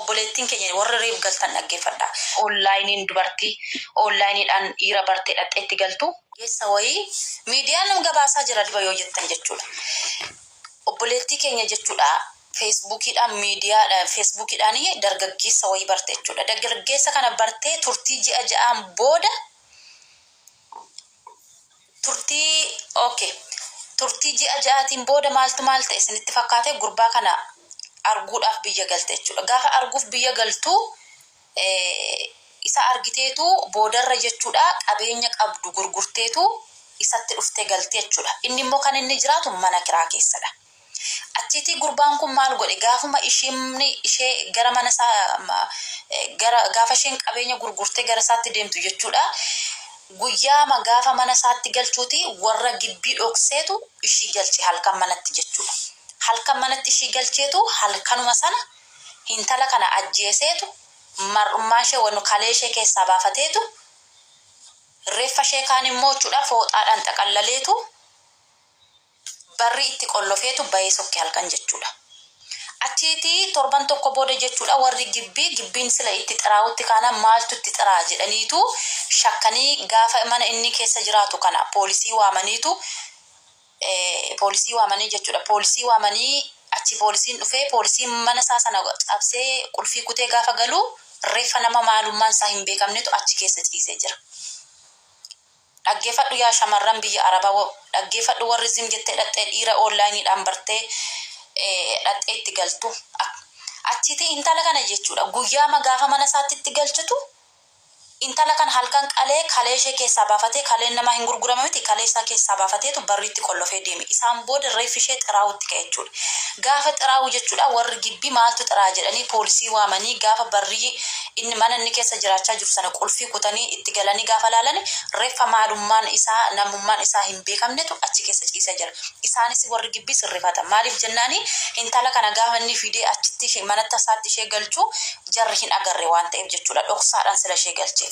Obboleettiin keenya warra reef galtan dhaggeeffadhaa. Onlaayiniin dubartii onlaayiniidhaan dhiira bartee dhaqxee itti galtu. Geessa wayii miidiyaan gabaasaa jira diba yoo jettan jechuudha. Obboleettii keenya jechuudha feesbuukiidhaan miidiyaadhaan feesbuukiidhaan dargaggeessa wayii barte jechuudha. Dargaggeessa kana bartee turtii ji'a ja'aan booda turtii okay turtii ji'a ja'aatiin booda maaltu maal ta'e isinitti fakkaate gurbaa kana arguudhaaf biyya galte jechuudha. Gaafa arguuf biyya galtu isa argiteetu boodarra jechuudha qabeenya qabdu gurgurteetu isatti dhuftee galte jechuudha. Inni immoo kan inni jiraatu mana kiraa keessadha. Achiitii gurbaan kun maal godhe gaafuma isheen ishee gara mana isaa gara gaafa isheen qabeenya gurgurtee gara isaatti deemtu jechuudha. Guyyaama gaafa mana isaatti galchuuti warra gibbii dhokseetu ishii galche halkan manatti jechuudha. Halkan manatti ishii galcheetu halkanuma sana intala kana ajjeeseetu mar'ummaa ishee wannu kalee ishee keessaa baafateetu reeffa ishee kaan immoo jechuudha fooxaadhaan xaqallaleetu barri itti qollofeetu bahee sokke halkan jechuudha. Achiitii torban tokko booda jechuudha warri gibbii gibbiin sila itti xiraa'utti kaana maaltu itti xiraa jedhaniitu shakkanii gaafa mana inni keessa jiraatu kana poolisii waamaniitu poolisii waamanii jechuudha. Poolisii waamanii achi poolisiin dhufee poolisiin mana isaa sana cabsee qulfii kutee gaafa galu reeffa nama maalummaan isaa hin beekamnetu achi keessa ciisee jira. Dhaggeeffadhu yaa shamarran biyya Arabaa dhaggeeffadhu warri zim jettee dhaqxee dhiira onlaayiniidhaan bartee dhaqxee itti galtu. Achitti intala kana jechuudha guyyaama gaafa mana isaatti itti galchitu intala kana halkan qalee kalee ishee keessaa baafatee kaleen namaa hin gurgurame miti kalee isaa keessaa baafateetu barriitti qollofee deeme. Isaan booda reeffi ishee xiraa'utti ka'e jechuudha. Gaafa xiraa'u jechuudha warri gibbii maaltu xiraa jedhanii poolisii waamanii gaafa barrii inni mana inni keessa jiraachaa jiru sana qulfii kutanii itti galanii gaafa laalani reeffa maalummaan isaa namummaan isaa hin beekamnetu achi keessa ciisee jira. Isaanis warri gibbii sirrifatan. Maaliif jennaani intala kana gaafa inni fidee achitti ishee manatti isaatti ishee galchu jarri hin agarre waan ta'eef jechuudha. Dhoksaadhaan sila ishee galcheef.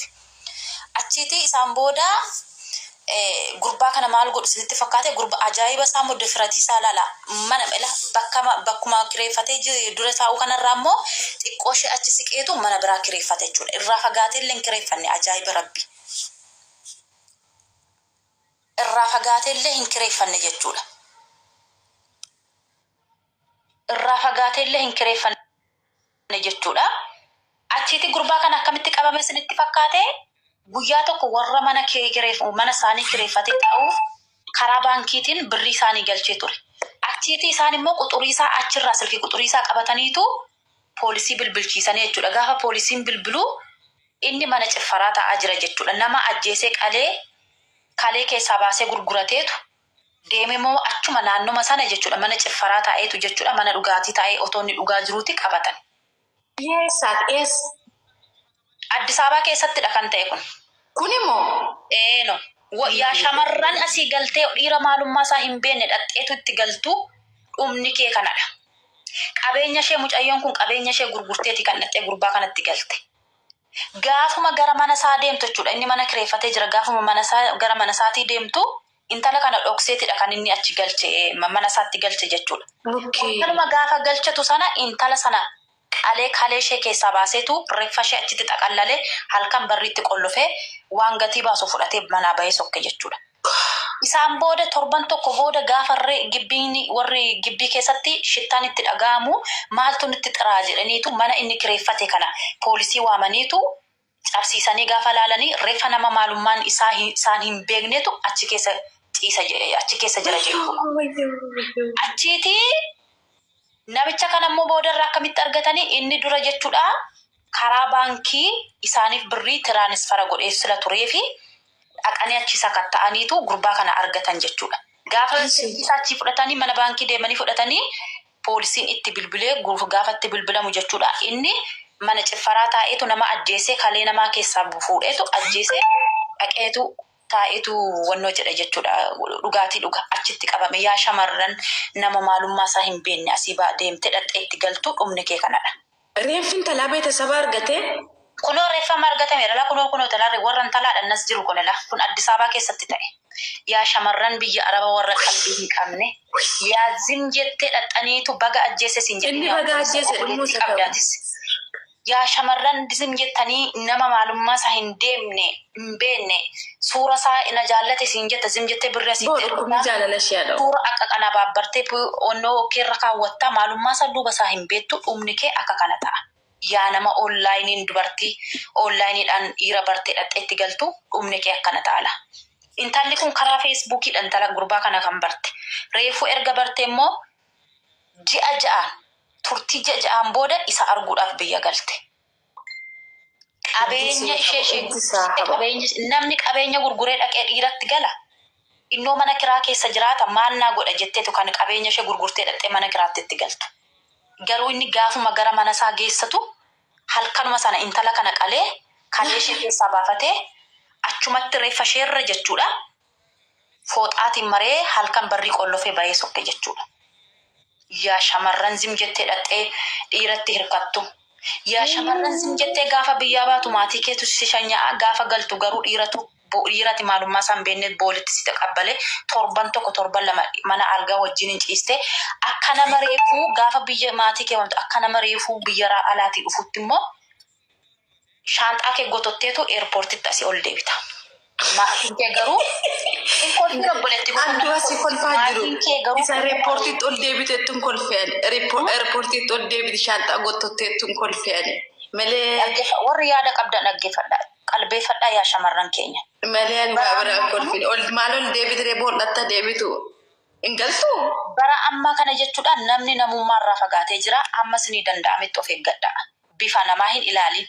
Achiiti isaan booda gurbaa kana maal godhu isinitti fakkaate gurba ajaa'iba isaa mudda firatii isaa laala mana ila bakka bakkuma kireeffatee dura taa'u kanarraa immoo xiqqoo ishee achi siqeetu mana biraa kireeffate jechuudha. Irraa fagaatee illee hin kireeffanne ajaa'iba rabbi. Irraa fagaatee illee hin kireeffanne jechuudha. Irraa fagaatee illee hin kireeffanne jechuudha. Achiiti gurbaa kana akkamitti qabame isinitti fakkaate guyyaa tokko warra mana mana isaanii kireeffatee taa'uuf karaa baankiitiin birrii isaanii galchee ture. Achiiti isaan immoo quxurii isaa achirraa silkii quxurii isaa qabataniitu poolisii bilbilchiisanii jechuudha. Gaafa poolisiin bilbiluu inni mana ciffaraa taa'aa jira jechuudha. Nama ajjeesee qalee kalee keessaa baasee gurgurateetu deeme immoo achuma naannoma sana jechuudha mana ciffaraa taa'eetu jechuudha mana dhugaatii taa'ee otoo inni dhugaa jiruuti qabatan. Eessaati eessa? Addis Ababaa keessattidha kan ta'e kun. Kun immoo Eeno. Yaa shamarran asii galtee dhiira maalummaa isaa hin beekne dhaqxeetu itti galtu dhumni kee kanadha. Qabeenya ishee mucayyoon kun qabeenya ishee gurgurteeti kan dhaqxee gurbaa kanatti galte. Gaafuma gara mana isaa deemtu jechuudha. Inni mana kireeffatee jira. Gaafuma mana isaa gara mana isaatii deemtu intala kana dhokseetidha kan inni achi galche mana isaatti galche jechuudha. Intaluma gaafa galchatu sana intala sana qalee kalee ishee keessaa baaseetu reeffa ishee achitti xaqallalee halkan barriitti qollofee waan gatii baasu fudhatee manaa bahee sokke jechuudha. Isaan booda torban tokko booda gaafa gibbiin warri gibbii keessatti shittaan itti dhaga'amu maaltu nutti xiraa jedhaniitu mana inni kireeffate kana poolisii waamaniitu cabsiisanii gaafa laalanii reeffa nama maalummaan isaa isaan hin beeknetu achi keessa ciisa achi keessa jira jechuudha. Achiiti namicha kana immoo boodarra akkamitti argatanii inni dura jechuudha karaa baankii isaaniif birrii tiraanisfara godhee sila turee fi dhaqanii achi sakatta'aniitu gurbaa kana argatan jechuudha. Gaafa isaa achi fudhatanii mana baankii deemanii fudhatanii poolisiin itti bilbilee gaafa itti bilbilamu jechuudha. Inni mana ciffaraa taa'eetu nama ajjeesee kalee namaa keessaa fuudheetu ajjeesee dhaqeetu taa'eetu wannoo jedha jechuudha. Dhugaatii dhuga achitti qabame yaa shamarran nama maalummaa isaa hin beekne asii baa deemtee dhaqxee itti galtu dhumni kee kanadha. Reeffi intalaa beetasaba argatee Kunoo reeffama argatameera la kunoo kunoo talaarri warra intalaadhaan nas jiru kun la kun Addis Ababaa keessatti ta'e. Yaa shamarran biyya Araba warra qalbii hin qabne yaa zim jettee dhaqxaniitu baga ajjeese siin jedhanii Inni baga ajjeese dhumuu obboleettii isa ta'u. qabdaatis. Yaa shamarran zim jettanii nama maalummaa isaa hin deemne hin beekne, suura isaa na jaallate siin jetta, zim jettee birrii asitti Boo dhukkubni ergitaa. Jaalala ishee haadha. Suura akka kana baabbartee onnoo keerra kaawwattaa, maalummaa isaa duuba isaa hin beektu, dhumni kee akka kana ta'a. Yaa nama onlaayiniin dubartii onlaayiniidhaan dhiira bartee dhaqxee itti galtu, dhumni kee akkana ta'a. Intalli kun karaa Feesbuukiidhaan intala gurbaa kana kan barte. Reefuu erga barte immoo ji'a 6n, turtii ji'a 6n booda isa arguudhaaf biyya galte. Qabeenya ishee ishee qabeenya, namni qabeenya gurguree dhaqee dhiiratti gala. Innoo mana kiraa keessa jiraata, maal naa godha jetteetu kan qabeenya ishee gurgurtee dhaqxee mana kiraatti itti galtu. Garuu inni gaafuma gara mana isaa geessatu halkanuma sana intala kana qalee, kalee ishee keessaa baafatee, achumatti reeffa isheerra jechuudha. Fooxaatiin maree halkan barrii qollofee bahee sokke jechuudha. Yaa shamarran zim jettee dhaqxee dhiiratti hirkattu. Yaa shamarran zim jettee gaafa biyyaa baatu maatii keetu si shanya'a, gaafa galtu garuu dhiiratu dhiirati maalummaa isaan beekne boolitti si taqabbale, torban tokko torban 2 mana algaa wajjin hin ciiste, akka nama reefuu gaafa biyya maatii kee waamtu, akka nama reefuu biyya alaatii dhufutti immoo shaanxaa kee gototteetu eerpoortitti asii ol deebita. Maatiin kee garuu hin kolfin, obboleetti kun. Antu asii kolfaa jiru. Maatiin kee garuu Isa reepoortiitti ol deebiteettu hin kolfean. Eerpoortiitti ol deebite shaanxaa gottotteettu hin kolfeani. Malee Warri yaada qabdan dhaggeeffadhaa. Qalbeeffadhaa, yaa shamarran keenya. Malee ani waa biraa hin kolfin. Ol maal ol deebite, bool'atta deebitu. Hin galtuu? Bara ammaa kana jechuudhaan namni namummaa irraa fagaatee jira. Ammas ni danda'ametti of eeggadhaa. Bifa namaa hin ilaalin.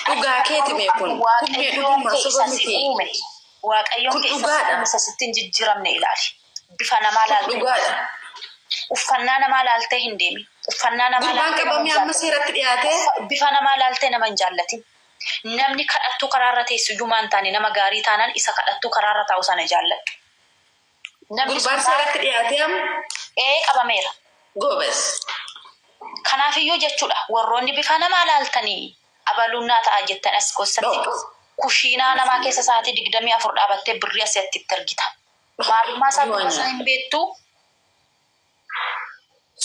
Dhugaa keeti mee kun. Kun mee Waaqayyoon dhuguma kee soba isa si miti. uume. Waaqayyoon Kun kee isa si dhugaadha. uume isa sitti hin jijjiiramne ilaali. Bifa namaa Kun laaltee dhugaadha. uffannaa namaa laaltee hin deemin. Uffannaa namaa Gurbaan laaltee nama qabamee hin amma jaallatin. seeratti dhiyaatee Bifa namaa laaltee nama hin jaallatin. Namni kadhattuu karaarra teessu iyyuu maan taane, nama gaarii taanaan isa kadhattuu karaarra taa'u sana jaalladhu. Namni Gurbaan sun seeratti dhiyaatee amma ee, qabameera. Goobas. Kanaafiyyuu jechuudha, warroonni bifa namaa laaltanii abaluunnaa ta'a jettan as gossatti Dhoo. kushiinaa namaa keessa sa'aatii 24 dhaabattee birrii asii itti argita. Maalummaa isaa duuba isaa hin beektu.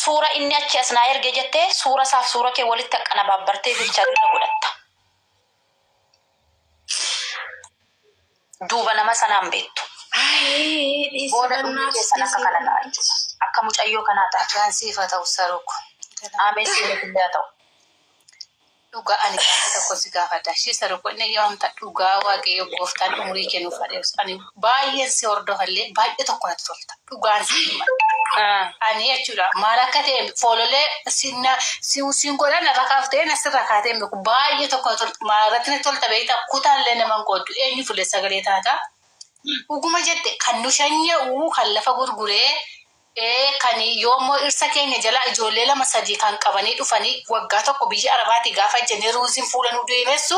Suura inni achi as naa erge jettee suura isaaf suura kee walitti akkana baabbartee bilchaadina godhatta. Duuba nama sanaan beektu. Booda dhumni keessan akka kana ta'a jechuudha. Akka mucayyoo kanaa ta'a. Nagaan siif haa ta'u, Saruko. Ameen, siif illee haa ta'u. Dhugaa ani gaafa tokko si gaafadha. Ishee Saruko, inni yoo amta dhugaa Waaqayyo gooftaan umurii kennuuf adeemsu. Ani baay'een si hordofallee baay'ee tokko natti tolta. Dhugaan si hima. Ani jechuudha maal akka ta'e foololee siin godhan irra kaaftee nasirra kaatee beeku, baay'ee tokko natti tolta. Maal irratti natti tolta beektaa? Kutaallee nama hin qooddu, eenyu fuullee sagalee taata. Dhuguma jette, kan nu shanya'u kan lafa gurguree, kan yoommoo irsa keenya jala ijoollee lama sadii kan qabanii dhufanii waggaa tokko biyya Arabaati gaafa jennee ruuziin fuula nu deemessu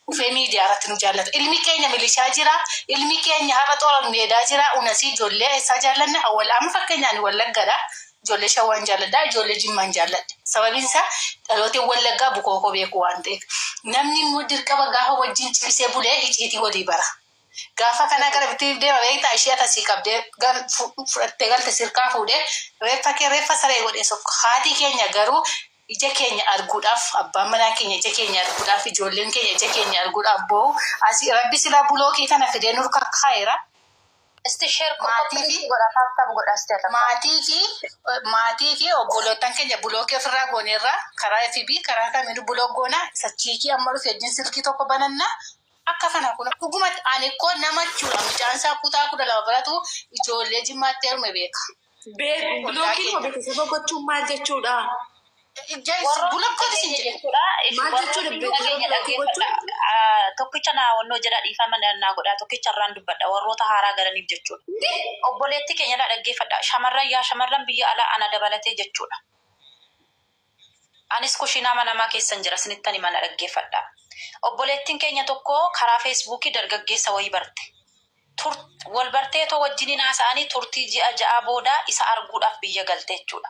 dhufee miidiyaa irratti nu jaallata. Ilmi keenya milishaa jira, ilmi keenya har'a toora meedaa jira, unasii ijoollee eessaa jaallanna? Awwal amma fakkeenyaan Wallaggadha. Ijoollee Shawaan jaalladha, ijoollee Jimmaan jaalladha. Sababiin isaa dhalootiin Wallaggaa bukookoo beeku waan ta'eef. Namni immoo dirqama gaafa wajjin ciisee bulee iciitii walii bara. Gaafa kana gara bittiif deema beektaa, ishee atasii qabdee fudhattee galte sirkaa fuudhee reeffa kee reeffa saree godhee sokka. Haati keenya garuu ija keenya arguudhaaf, abbaan manaa keenya ija keenya arguudhaaf, ijoolleen keenya ija keenya arguudhaaf boo'u. Asii rabbi silaa bulookii kana fidee nur kakkaa'eera. Isti share Maatii fi godha, tap tap godha, isti ata. Maatii fi obbolootan keenya bulookii ofirraa gooneerra, karaa FB karaa kamiinuu block goona, isa chiikii amma dhufe wajjin silkii tokko bananna. Akka kana kun dhugumatti ani koo nama jechuudha, mucaan isaa kutaa 12 baratu ijoollee Jimmaatti heerume beeka. Bilookiin keenya. Beeksisa gochuun maal jechuudha? Bulokkooti sin jedhe. Jechuudha. Maal jechuudha Warroonni dhageenya bilookii gochuun? dhaggeeffadha. Tokkicha naa wannoo jedha, dhiifama naa godha, tokkicha irraan dubbadha warroota haaraa galaniif jechuudha. Obboleetti keenya dhaggeeffadha. Shamarran, yaa shamarran biyya alaa, ana dabalatee jechuudha. Anis kushiinaa mana namaa keessan jira, isinittan mana dhaggeeffadha. Obboleettiin keenya tokko karaa Feesbuukii dargaggeessa wayii barte. Wal barteetoo wajjiniin haasa'anii turtii ji'a 6 booda isa arguudhaaf biyya galte jechuudha.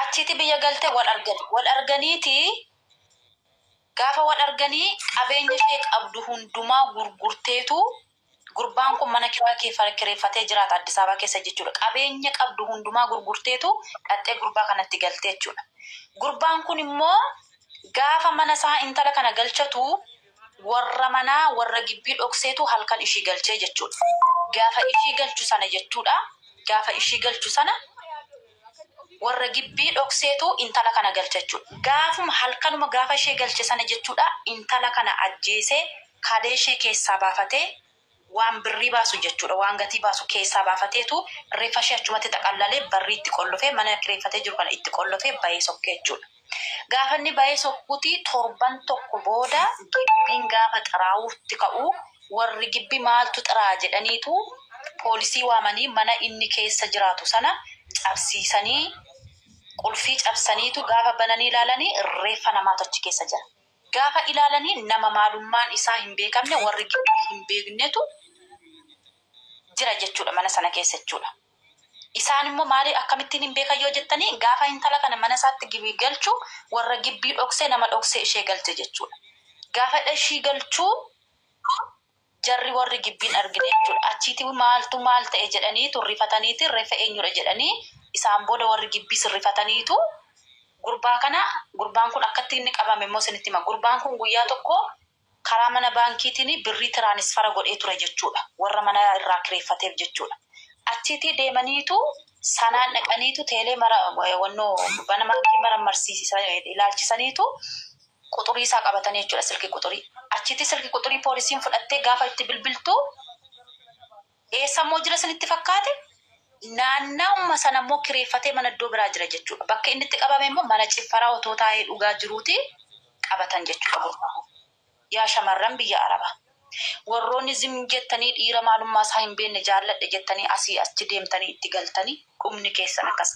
Achitti biyya galte, wal argani. Wal arganiiti gaafa wal arganii qabeenya ishee qabdu hundumaa gurgurteetu, gurbaan kun mana kiraa kireeffatee jiraata Addis Ababaa keessa jechuudha. Qabeenya qabdu hundumaa gurgurteetu dhaxxee gurbaa kanatti galte jechuudha. Gurbaan kun immoo Gaafa mana isaa intala kana galchatu warra manaa warra gibbii dhokseetu halkan ishii galchee jechuudha. Gaafa ishii galchu sana jechuudha. Gaafa ishii galchu sana warra gibbii dhokseetu intala kana galcha jechuudha. Gaafuma halkanuma gaafa ishee galche sana jechuudha, intala kana ajjeesee kalee ishee keessaa baafatee, waan birrii baasu jechuudha, waan gatii baasu keessaa baafateetu reeffa ishee achumatti xaqallalee, barrii itti qollofee, mana kireeffatee jiru kana itti qollofee bahee sokkee jechuudha. Gaafa inni bahee sokkuuti torban tokko booda gibbiin gaafa xiraa'uutti ka'u, warri gibbi maaltu xiraa jedhaniitu poolisii waamanii, mana inni keessa jiraatu sana cabsiisanii, qulfii cabsaniitu gaafa bananii ilaalanii reeffa namaatu achi keessa jira. Gaafa ilaalanii nama maalummaan isaa hin beekamne, warri gibbii hin beeknetu jira jechuudha mana sana keessa jechuudha. Isaan immoo maali, akkamittiin hin beekan yoo jettanii, gaafa intala kana mana isaatti gibbii galchu warra gibbii dhoksee, nama dhoksee ishee galche jechuudha. Gaafa ishii galchuu jarri warri gibbiin argine jechuudha. Achiiti maaltu maal ta'e jedhanii rifataniiti, reeffa eenyudha jedhanii, isaan booda warri gibbii sirrifataniitu gurbaa kana, gurbaan kun akkatti inni qabame immoo isinitti hima. Gurbaan kun guyyaa tokko karaa mana baankiitiin birrii transfer godhee ture jechuudha. Warra mana irraa kireeffateef jechuudha. Achitti deemaniitu sanaan dhaqaniitu teelee mara wannoo mana baankii mara marsiisan ilaalchisaniitu quxurii isaa qabatanii jechuudha, silki quxurii. Achitti silki quxurii poolisiin fudhattee gaafa itti bilbiltu eessa immoo jira isinitti fakkaate? Naannaa'uma sana immoo kireeffatee mana iddoo biraa jira jechuudha. Bakka inni itti qabame immoo mana ciffaraa otoo taa'ee dhugaa jiruuti qabatan jechuudha. Yaa shamarran biyya Arabaa, warroonni zim jettanii dhiira maalummaa isaa hin beekne jaalladhe jettanii asii achi deemtanii itti galtanii, dhumni keessan akkas.